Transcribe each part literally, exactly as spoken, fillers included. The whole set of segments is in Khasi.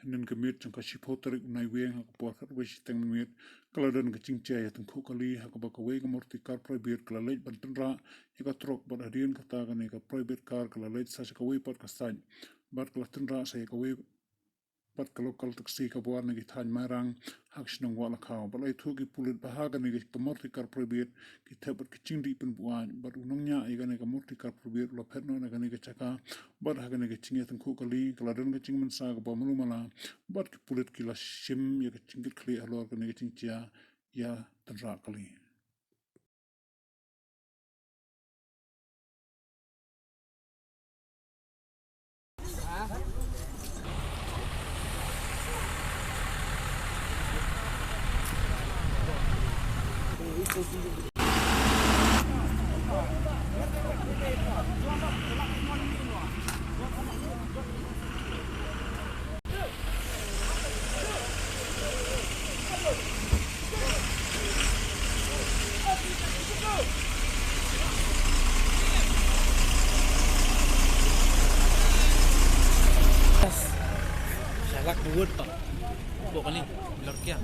hynnin ka miet jong ka shiphew tarik u Naiwieng ha ka por khatwei shiteng mynmiet, ka la don ka jingjia ïatyngkhuh kali ha kaba kawei ka morti car private ka la leit ban tynrah ïa ka trok bad hadien kata kane ka private car ka la leit sa sha kawei pat ka side bad ka la tynrah sa ïa kawei pat ka local taxi kaba wan na ki thaiñ Mairang ha ka shnong Wahlakhaw. Bad la ïathuh ki pulit ba ha kane ka morti car private ki thep bad ki jingdih pynbuaid bad u nongñiah ïa kane ka morti car private u la phet noh na kane ka jaka bad ha kane ka jingïatyngkhuh kali ka la don ka jingmynsaw kaba malu mala bad ki pulit ki la shim ïa ka jingkitkhlieh halor kane ka jingjia ïatynrah kali. Shalak buat pak. Bok kali, lor kia.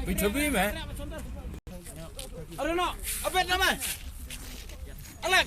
Bi chobi me. Arno, abet nama. Alak.